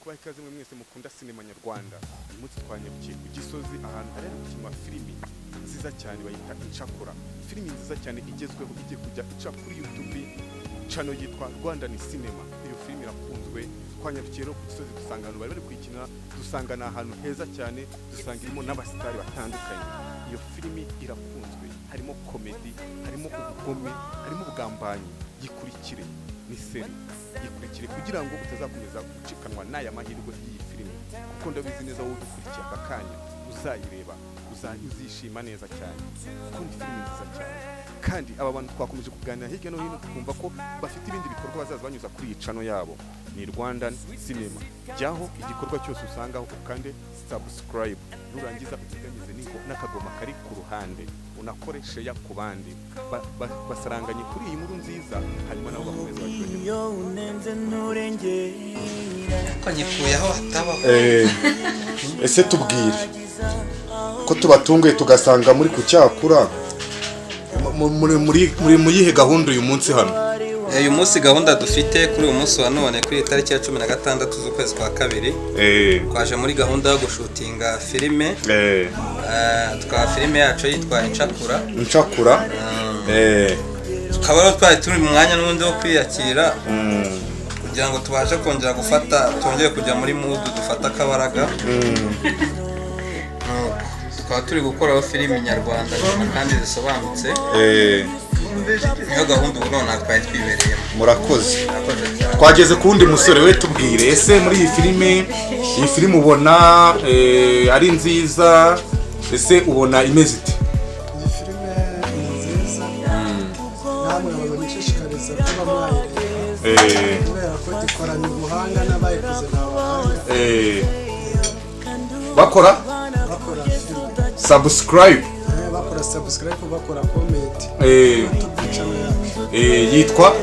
Kubaha ikaze mwe mwese mukunda sinema nyarwanda. Uyu munsi twanyarukiye ku Gisozi, ahantu hari gukinwa filimi nziza cyane bayita Incakura. Filimi nziza cyane igezweho, igiye kujya ica kuri YouTube channel yitwa Rwandan Cinema. Iyo filimi irakunzwe. Twanyarukiye rero ku Gisozi, dusanga ahantu bari bari kuyikina, dusanga ni ahantu heza cyane, dusanga irimo n'abasitari batandukanye. Iyo filimi irakunzwe, harimo comedy, harimo ubugome, harimo ubugambanyi. Yikurikire, ni série, yikurikire kugira ngo utazakomeza gucikanwa n'aya mahirwe y'iyi filimi, kuko ndabizi neza wowe udukurikiye aka kanya uzayireba, uzishima neza cyane, kuko ni filimi nziza cyane. Kandi aba bantu twakomeje kuganira hirya no hino, tukumva ko bafite ibindi bikorwa bazaza banyuza kuri iyi channel yabo, ni Rwandan Cinema. Jyaho, igikorwa cyose usangaho ukande subscribe, nurangiza uteganyeze n'akagoma kari ku ruhande, unakore share ku bandi basaranganye kuri iyi nkuru nziza, hanyuma nabo bakomeze baryoherwe. Iyo unenze nturengera. Ko nyikuye aho hatabaho. Ese tubwire ko tubatunguye tugasanga muri ku cyakura, muri mu yihe gahunda uyu munsi hano? Uyu munsi gahunda dufite kuri uyu munsi wa none, kuri iyi tariki ya 16 z'ukwezi kwa kabiri, twaje muri gahunda yo gushutinga filime. Tukaba filime yacu yitwa Incakura. Incakura. Tukaba rero twari turi mu mwanya n'ubundi wo kwiyakira kugira ngo tubashe kongera gufata, twongere kujya muri mood, dufate akabaraga. Nuko tukaba turi gukoraho filimi nyarwanda nzima kandi zisobanutse. Niyo gahunda ubu nonaha twari twibereyemo. Murakoze. Murakoze cyane. Twageze ku wundi musore we, tubwire, ese muri iyi filime, iyi filime ubona ari nziza? Ese ubona imeze ite? Iyi filime ni nziza, namwe babishishikariza kuba mwayireba kubera ko ikoranye ubuhanga, n'abayikoze ni abahanga. Bakora Bakora filime. Subscribe. Bakora subscribe, bakora comment YouTube channel yacu. Yitwa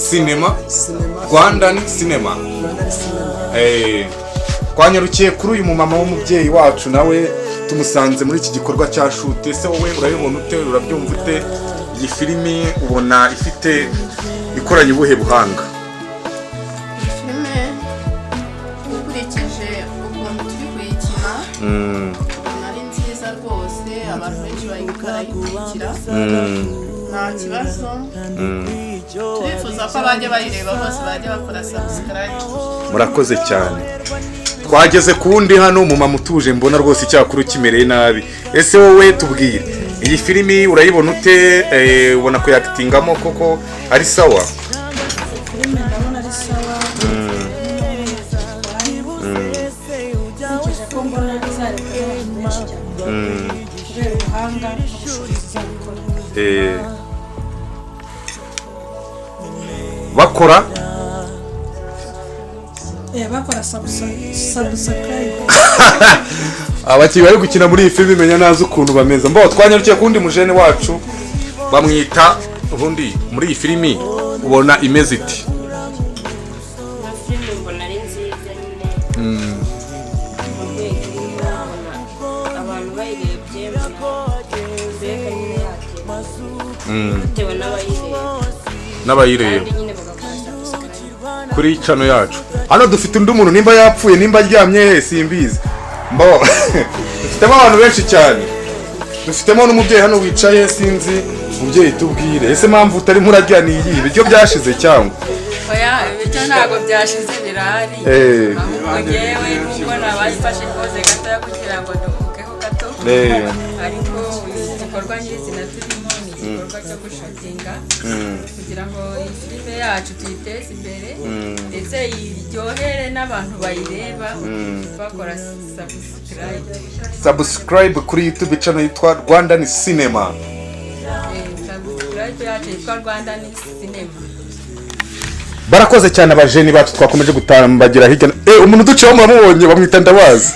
Cinema. Cinema. Rwandan Cinema. Rwandan Cinema. Twanyarukiye kuri uyu mumama w'umubyeyi wacu, nawe tumusanze muri iki gikorwa cya shoot. Ese wowe urabibona ute, urabyumva ute? Iyi filimi ubona ifite, ikoranye ubuhe buhanga? Iyi filime, ukurikije ukuntu turi kuyikina, ubona ari nziza rwose. Abantu benshi barayikurikira, nta kibazo. Turifuza ko abajya bayireba bose bajya bakora subscribe. Murakoze cyane. Twageze ku wundi hano, umumama utuje, mbona rwose icyakuru kimereye nabi. Ese wowe tubwire, iyi filimi urayibona ute? Ubona kuyakitingamo koko ari sawa? Filime ndabona ari sawa, nkurikije ko mbona izarebwa n'abantu benshi cyane kubera ubuhanga n'ubushobozi izabikora. Bakora Bakora subscribe. Abakinnyi bari gukina muri iyi filimi menya nazi ukuntu bameze. Mbo twanyarukiye ku wundi mujene wacu, bamwita ubundi. Muri iyi filimi ubona imeze iti? Nka filime mbona ari nziza nyine, mu rwego mbona abantu bayirebye, mbona mbega nyine yatera bitewe n'abayireba. N'abayireba. Kandi nyine bagakora subscribe. Kuri channel yacu hano dufite undi muntu, nimba yapfuye, nimba aryamye he, simbizi. Mbo dufitemo abantu benshi cyane, dufitemo n'umubyeyi hano wicaye, sinzi. Umubyeyi, tubwire, ese mpamvu utarimo urarya ni iyi? Ibiryo byashize cyangwa? Oya, ibiryo ntabwo byashize, birahari. Ahubwo ngewe nubwo nabayifashe koze gatoya kugira ngo nduhukeho gato, ariko igikorwa nyirizina turimo ni igikorwa cyo gushutinga kugira ngo iyi filime yacu tuyiteze imbere, ndetse iryohere n'abantu bayireba bakora subscribe. Subscribe kuri YouTube channel yitwa Rwandan Cinema. Subscribe yacu yitwa Rwandan Cinema. Barakoze cyane abajeni bacu twakomeje gutambagira hirya umuntu uduciyeho muramubonye, bamwita Ndabazi.